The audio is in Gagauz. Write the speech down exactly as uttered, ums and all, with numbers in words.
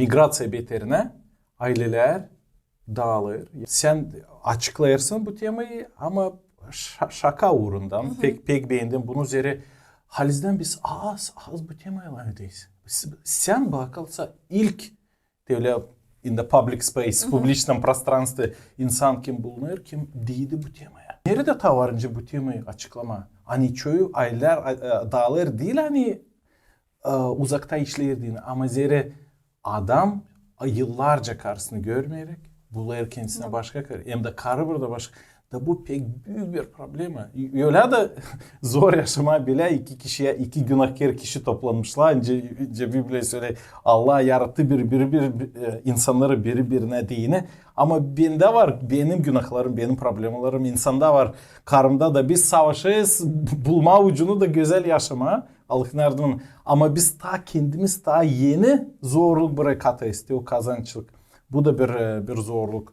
migraţiya beterinä aylelär daalêr. Sän açıklêêrsın bu temayı, ama şa- şaka uurundan. Pek pek beendim bunu üzerä. Halizdän biz az az bu temaylan ederiz. Sän bakarsan ilk, ölä, in the public space, publiçnom prostranstvi insan kim bulunêr, kim diildi bu temaya. Neredä taa var nicä bu temayı açıklamaa? Ani çoyu aylelär daalêr diil, ani uzakta işleer deyni, ama zerä adam yıllarca karısını görmeyeräk bulêr kendisinä başka karı. Hem dä karı burada başka. Da bu pek büük bir problema. Ölä dä zor yaşamaa bilä iki kişiyä, iki günahkar kişi toplanmışlar. Nicä Bibliya söleer, Allah yarattı bir bir bir insannarı biri-birinä deyni. Ama bendä var benim günahlarım, benim problemalarım, insanda var. Karımda da biz savaşêrız bulmaa ucunu da gözäl yaşamaa. Allahın yardımınnan. Ama biz taa kendimiz taa eni zorluk burayı katêrız, te o kazançlık. Bu da bir bir zorluk.